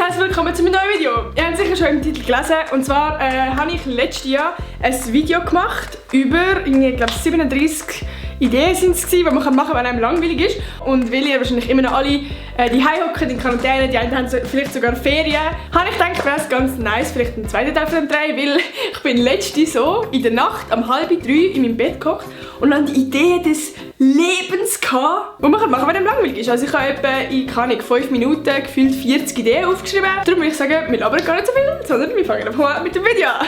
und herzlich willkommen zu meinem neuen Video. Ihr habt sicher schon im Titel gelesen. Und zwar habe ich letztes Jahr ein Video gemacht über, ich glaube 37 Ideen sind es, die man machen kann, wenn einem langweilig ist. Und weil ihr wahrscheinlich immer noch alle die hocken in Quarantäne, die einen haben vielleicht sogar Ferien, habe ich gedacht, wäre es ganz nice, vielleicht einen zweiten Teil von dem Dreh, weil ich bin letztens so in der Nacht um 2:30 in meinem Bett gekocht und dann die Idee des Lebens gehabt, was man machen kann, wenn einem langweilig ist. Also ich habe etwa in 5 Minuten gefühlt 40 Ideen aufgeschrieben. Darum würde ich sagen, wir labern gar nicht so viel, sondern wir fangen einfach mal mit dem Video an.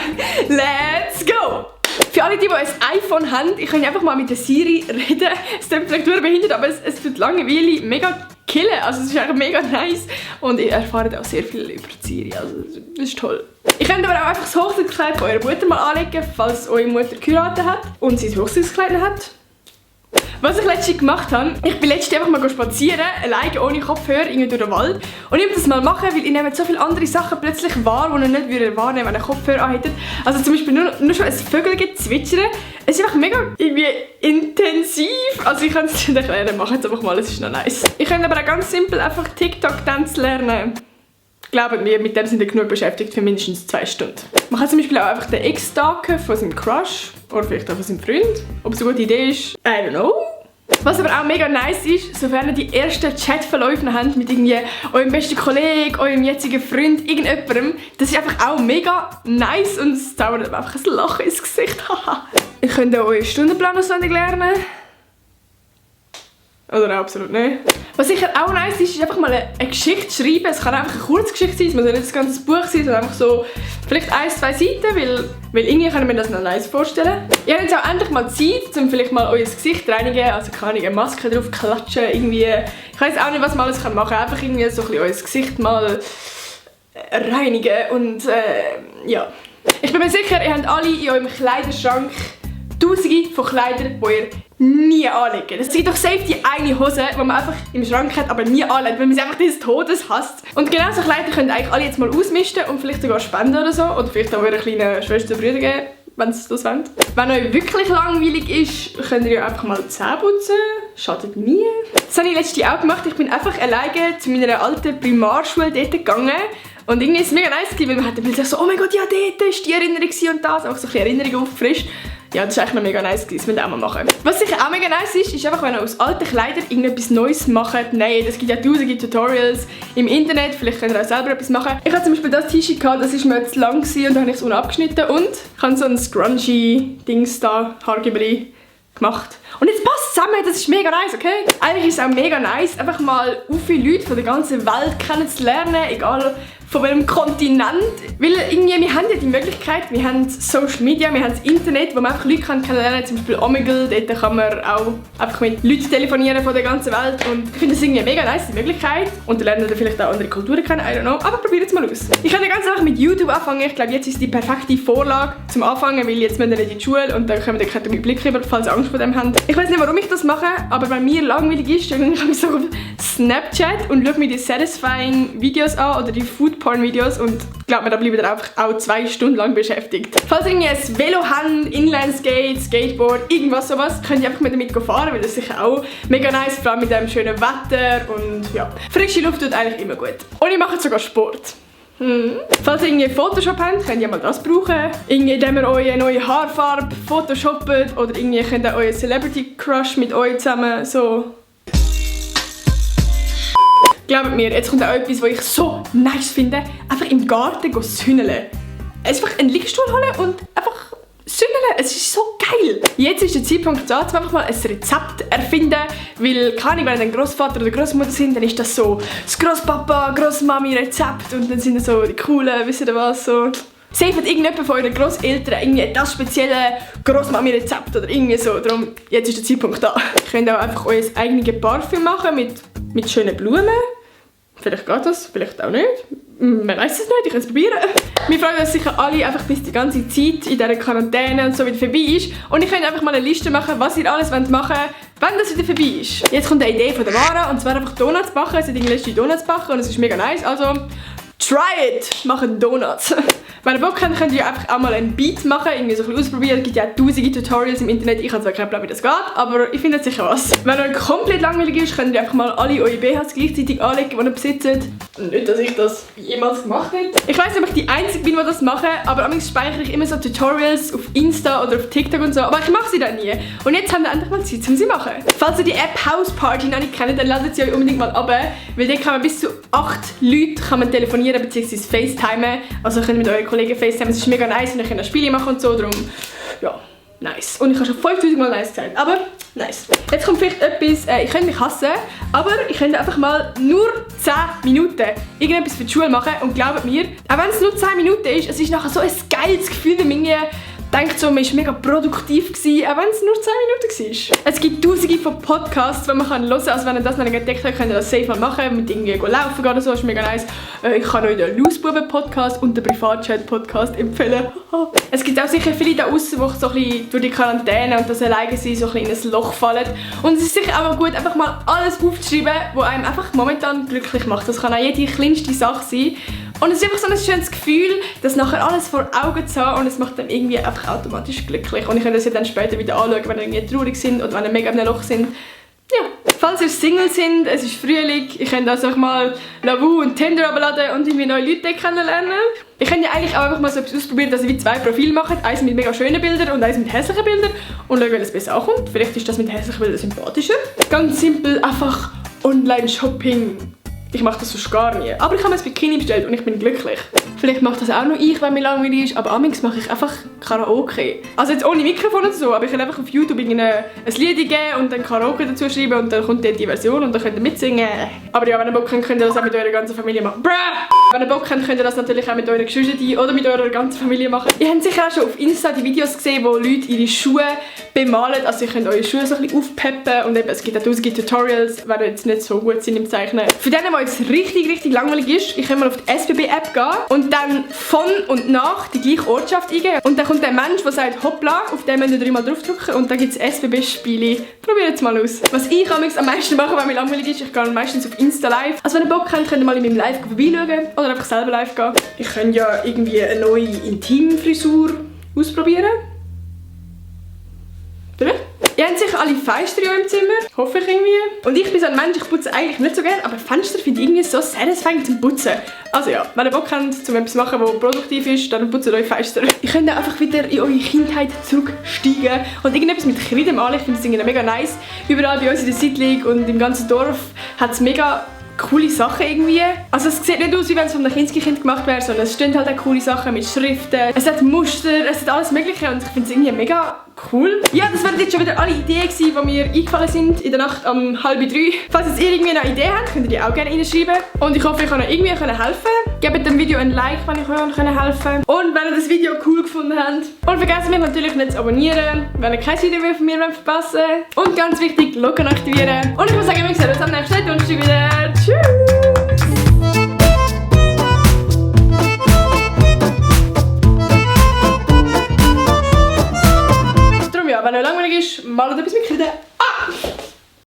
Let's go! Für alle, die ein iPhone haben, ich kann einfach mal mit der Siri reden. Es klingt vielleicht behindert, aber es tut Langeweile mega killen. Also es ist eigentlich mega nice. Und ihr erfahrt auch sehr viel über die Siri. Also das ist toll. Ihr könnt aber auch einfach das Hochzeitskleid von eurer Mutter mal anlegen, falls eure Mutter geheiratet hat und sie das Hochzeitskleid hat. Was ich letztens gemacht habe, ich bin letztens einfach mal spazieren, alleine ohne Kopfhörer, irgendwie durch den Wald. Und ich wollte das mal machen, weil ich nehme so viele andere Sachen plötzlich wahr, die ich nicht wahrnehmen würde, wenn ich Kopfhörer anhätte. Also zum Beispiel nur schon ein Vögelgezwitschern. Es ist einfach mega irgendwie intensiv. Also ich kann es nicht erklären, macht es einfach mal, es ist noch nice. Ich könnte aber auch ganz simpel einfach TikTok-Tanz lernen. Glaubt mir, mit dem sind wir genug beschäftigt für mindestens 2 Stunden. Man kann zum Beispiel auch einfach den Ex stalken von seinem Crush oder vielleicht auch von seinem Freund. Ob es eine gute Idee ist, I don't know. Was aber auch mega nice ist, sofern ihr die ersten Chatverläufe habt mit irgendwie eurem besten Kollegen, eurem jetzigen Freund, irgendjemandem, das ist einfach auch mega nice und es zaubert einfach ein Lachen ins Gesicht. Ihr könnt auch euren Stundenplan auswendig lernen. Oder absolut nicht. Was sicher auch nice ist, ist einfach mal eine Geschichte schreiben. Es kann einfach eine Kurzgeschichte sein, es muss ja nicht das ganze Buch sein, sondern einfach so vielleicht 1, 2 Seiten, weil irgendwie kann ich mir das noch nice vorstellen. Ihr habt jetzt auch endlich mal Zeit, um vielleicht mal euer Gesicht zu reinigen, also kann ich eine Maske drauf klatschen, irgendwie. Ich weiß auch nicht, was man alles machen kann, einfach irgendwie so ein bisschen euer Gesicht mal reinigen und ja. Ich bin mir sicher, ihr habt alle in eurem Kleiderschrank Tausende von Kleidern, die ihr nie anlegen. Es gibt doch safe die eine Hose, die man einfach im Schrank hat, aber nie anlegt, weil man sie einfach des Todes hasst. Und genau so Kleider könnt ihr eigentlich alle jetzt mal ausmisten und vielleicht sogar spenden oder so. Oder vielleicht auch eurer kleinen Schwester oder Brüder geben, wenn sie das wollen. Wenn euch wirklich langweilig ist, könnt ihr ja einfach mal die Zähne putzen. Schadet nie. Das habe ich letztens auch gemacht. Ich bin einfach alleine zu meiner alten Primarschule dort gegangen. Und irgendwie war es mega nice, weil man hat dann so, oh mein Gott, ja, dort war die Erinnerung und das. Einfach so ein bisschen Erinnerung aufgefrischt. Ja, das ist eigentlich noch mega nice, das müssen wir auch mal machen. Was sicher auch mega nice ist einfach, wenn ihr aus alten Kleidern irgendetwas Neues macht. Nein, es gibt ja tausende Tutorials im Internet, vielleicht könnt ihr auch selber etwas machen. Ich hatte zum Beispiel das T-Shirt gehabt, das war mir zu lang und dann habe ich es unten abgeschnitten und ich habe so ein scrunchy-Dings da, Haargübeli, gemacht. Und jetzt passt es zusammen, das ist mega nice, okay? Eigentlich ist es auch mega nice, einfach mal so viele Leute von der ganzen Welt kennenzulernen, egal von welchem Kontinent. Weil irgendwie, wir haben ja die Möglichkeit, wir haben Social Media, wir haben das Internet, wo man einfach Leute kennenlernen kann, zum Beispiel Omegle, dort kann man auch einfach mit Leuten telefonieren von der ganzen Welt und ich finde das irgendwie mega nice, die Möglichkeit. Und dann lernen wir vielleicht auch andere Kulturen kennen, I don't know, aber probiert es mal aus. Ich könnte ganz einfach mit YouTube anfangen, ich glaube jetzt ist die perfekte Vorlage zum Anfangen, weil jetzt müssen wir nicht in die Schule und dann können wir den Blick über, falls ihr Angst vor dem habt. Ich weiß nicht, warum ich das mache, aber wenn mir langweilig ist, dann komme ich so auf Snapchat und schaue mir die satisfying Videos an oder die Food-Porn-Videos und glaubt mir, da bleiben wir einfach auch 2 Stunden lang beschäftigt. Falls ihr irgendwie ein Velo habt, Inlineskate, Skateboard, irgendwas sowas, könnt ihr einfach mit damit fahren, weil das ist sicher auch mega nice, vor allem mit dem schönen Wetter und ja. Frische Luft tut eigentlich immer gut. Und ihr macht sogar Sport. Falls ihr irgendwie Photoshop habt, könnt ihr mal das brauchen. Irgendwie, indem ihr eure neue Haarfarbe photoshoppt oder irgendwie könnt ihr euren Celebrity Crush mit euch zusammen so. Glaubt mir, jetzt kommt auch etwas, was ich so nice finde. Einfach im Garten sünneln. Einfach einen Liegestuhl holen und einfach sünneln. Es ist so geil. Jetzt ist der Zeitpunkt da, um einfach mal ein Rezept erfinden. Weil, keine Ahnung, wenn ihr ein Großvater oder Großmutter sind, dann ist das so das Großpapa, Großmami-Rezept. Und dann sind das so die coolen, wisst ihr was, so. Saved irgendjemand von euren Großeltern irgendwie das spezielle Großmami-Rezept oder irgendwie so. Darum, jetzt ist der Zeitpunkt da. Ihr könnt auch einfach euer eigenes Parfüm machen mit schönen Blumen. Vielleicht geht das, vielleicht auch nicht. Man weiß es nicht, ich kann es probieren. Wir freuen uns sicher alle einfach, bis die ganze Zeit in dieser Quarantäne und so wieder vorbei ist. Und ich könnte einfach mal eine Liste machen, was ihr alles machen wollt, wenn das wieder vorbei ist. Jetzt kommt eine Idee von der Mara und zwar einfach Donuts backen. Sie hat die letzte Donuts backen und es ist mega nice. Also, try it! Machen Donuts. Wenn ihr Bock habt, könnt ihr einfach auch mal einen Beat machen, irgendwie so ein bisschen ausprobieren. Es gibt ja tausende Tutorials im Internet. Ich habe zwar keinen Plan, wie das geht, aber ich finde sicher was. Wenn euch komplett langweilig ist, könnt ihr einfach mal alle eure BHs gleichzeitig anlegen, die ihr besitzt. Nicht, dass ich das jemals gemacht habe. Ich weiss nicht, ob ich die Einzige bin, die das mache, aber amigs speichere ich immer so Tutorials auf Insta oder auf TikTok und so, aber ich mache sie dann nie. Und jetzt haben wir endlich mal Zeit, um sie zu machen. Falls ihr die App House Party noch nicht kennt, dann ladet sie euch unbedingt mal ab, weil dort kann man bis zu 8 Leute telefonieren bzw. FaceTimen. Also könnt ihr mit euren Kollegen FaceTimen, es ist mega nice und ihr könnt auch Spiele machen und so, darum, ja, nice. Und ich habe schon 5000 Mal nice gesagt, aber nice. Jetzt kommt vielleicht etwas, ich könnte mich hassen, aber ich könnte einfach mal nur 10 Minuten irgendetwas für die Schule machen und glaubt mir, auch wenn es nur 10 Minuten ist, es ist nachher so ein geiles Gefühl, wenn man denkt so, man war mega produktiv gewesen, auch wenn es nur 10 Minuten war. Es gibt tausende von Podcasts, die man hören kann. Also wenn ihr das noch nicht entdeckt habt, könnt ihr das safe mal machen, mit irgendwie laufen gehen oder so, das ist mega nice. Ich kann euch den Lausbuben-Podcast und den Privatchat-Podcast empfehlen. Es gibt auch sicher viele da draussen, die so ein bisschen durch die Quarantäne und das alleine sein so ein bisschen in ein Loch fallen. Und es ist sicher auch gut, einfach mal alles aufzuschreiben, was einem einfach momentan glücklich macht. Das kann auch jede kleinste Sache sein. Und es ist einfach so ein schönes Gefühl, das nachher alles vor Augen zu haben und es macht dann irgendwie einfach automatisch glücklich. Und ich kann das ja dann später wieder anschauen, wenn ihr irgendwie traurig sind oder wenn ihr mega in einem Loch sind. Ja, falls ihr Single sind, es ist Frühling, ich könnt also auch mal Lavu und Tinder abladen und irgendwie neue Leute kennenlernen. Ich könnte ja eigentlich auch einfach mal so etwas ausprobieren, dass ihr wie 2 Profile macht, eins mit mega schönen Bildern und eins mit hässlichen Bildern und schauen, welches besser ankommt. Vielleicht ist das mit hässlichen Bildern sympathischer. Ganz simpel, einfach Online-Shopping. Ich mache das sonst gar nie. Aber ich habe mir ein Bikini bestellt und ich bin glücklich. Vielleicht mache das auch noch ich, wenn mir langweilig ist, aber amigs mache ich einfach Karaoke. Also jetzt ohne Mikrofon oder so, aber ich kann einfach auf YouTube ein Lied geben und dann Karaoke dazu schreiben und dann kommt dort die Version und dann könnt ihr mitsingen. Aber ja, wenn ihr Bock habt, könnt ihr das auch mit eurer ganzen Familie machen. Bruh! Wenn ihr Bock habt, könnt ihr das natürlich auch mit euren Geschwistern oder mit eurer ganzen Familie machen. Ihr habt sicher auch schon auf Insta die Videos gesehen, wo Leute ihre Schuhe bemalen. Also ihr könnt eure Schuhe so ein bisschen aufpeppen und eben, es gibt auch tausende Tutorials, wenn ihr jetzt nicht so gut sind im Zeichnen. Für den, der jetzt richtig langweilig ist, ich kann mal auf die SBB-App gehen und dann von und nach die gleiche Ortschaft eingeben. Und dann kommt der Mensch, der sagt hoppla, auf den müsst ihr 3-mal draufdrücken und dann gibt es SBB-Spiele. Probiert es mal aus. Was ich am meisten mache, wenn mir langweilig ist, ich gehe meistens auf Insta live. Also wenn ihr Bock habt, könnt ihr mal in meinem Live vorbeischauen oder einfach selber live gehen. Ich könnte ja irgendwie eine neue Intimfrisur ausprobieren. Vielleicht? Ihr habt sicher alle Fenster im Zimmer, hoffe ich irgendwie. Und ich bin so ein Mensch, ich putze eigentlich nicht so gerne, aber Fenster finde ich irgendwie so satisfying zum Putzen. Also ja, wenn ihr Bock habt, um etwas zu machen, das produktiv ist, dann putzt euch Fenster. Ihr könnt einfach wieder in eure Kindheit zurücksteigen und irgendetwas mit Kreide malen. Ich finde das irgendwie mega nice. Überall bei uns in der Siedlung und im ganzen Dorf hat es mega coole Sachen irgendwie. Also es sieht nicht aus, wie wenn es von einem Kinski-Kind gemacht wäre, sondern es stehen halt auch coole Sachen mit Schriften, es hat Muster, es hat alles mögliche und ich finde es irgendwie mega cool. Ja, das wären jetzt schon wieder alle Ideen gewesen, die mir eingefallen sind in der Nacht um 2:30. Falls jetzt ihr irgendwie eine Idee habt, könnt ihr die auch gerne reinschreiben. Und ich hoffe, ich kann euch irgendwie helfen. Gebt dem Video ein Like, wenn ich euch helfen kann. Und wenn ihr das Video cool gefunden habt. Und vergesst mich natürlich nicht zu abonnieren, wenn ihr kein Video mehr von mir verpassen wollt. Und ganz wichtig, Glocken aktivieren. Und ich muss sagen, wir sehen uns am nächsten Donnerstag wieder. Tschüss! Darum ja, wenn euch langweilig ist, malt etwas mit Kreide.